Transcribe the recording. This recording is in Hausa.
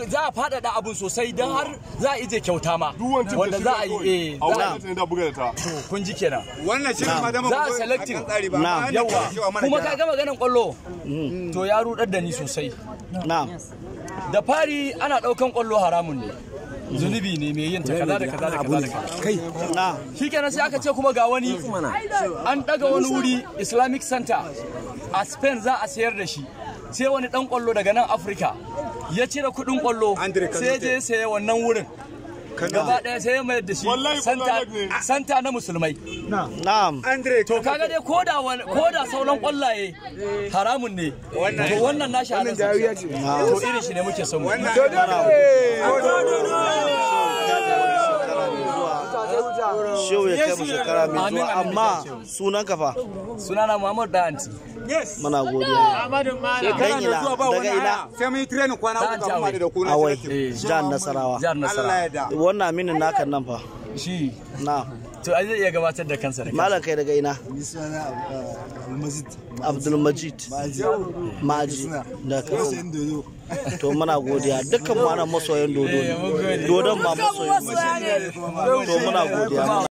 Za a faɗaɗa abun sosai don har za a ije kyauta ma wanda za a yi a wannan da buga da ta. To kun ji kenan. Wannan shirin ma dama za a selecting. Na'am. Yawa, kuma ka ga maganan kwallo, to ya rudar da ni sosai. Na'am. Da fari ana daukan kwallo haramun ne, zunubi ne mai yin ta, kaza da kaza da kaza da kaza. Kai. Na'am. Shikenan, sai aka ce kuma ga wani an daga wani wuri, Islamic Center a Spain, za a sayar da shi. Sai wani dan kwallo daga nan Afirka ya cire kudin kwallo, sai je saye wannan wurin gaba daya, sai ya mayar da shi center na musulmai. Na'am. To kaga dai koda koda sauran kwallaye haramun ne, to wannan nashi halin, to irin shi ne muke son mu. Shehu ya kai mu shekara mai zuwa, amma sunan ka fa? Sunana Muhammad Da'anti. Muna godiya. Shekara mai zuwa ba Daga wani ina? aya. Sai mun yi training kwana 3 kafin mu haɗu da ku na Awai, selecting. jihar Nasarawa. Jihar Allah Nasarawa. ya da. Wannan aminin naka nan fa? Shi Na'am. to ai zai iya gabatar da kansa da kansa. Malam, kai daga ina? Ni suna Abdulmajid. Abdulmajid Ma'aji da Katsina. Dodo. To muna godiya, dukkan mu ana masoyan dodo ne, dodon ma masoyan mu. To muna godiya.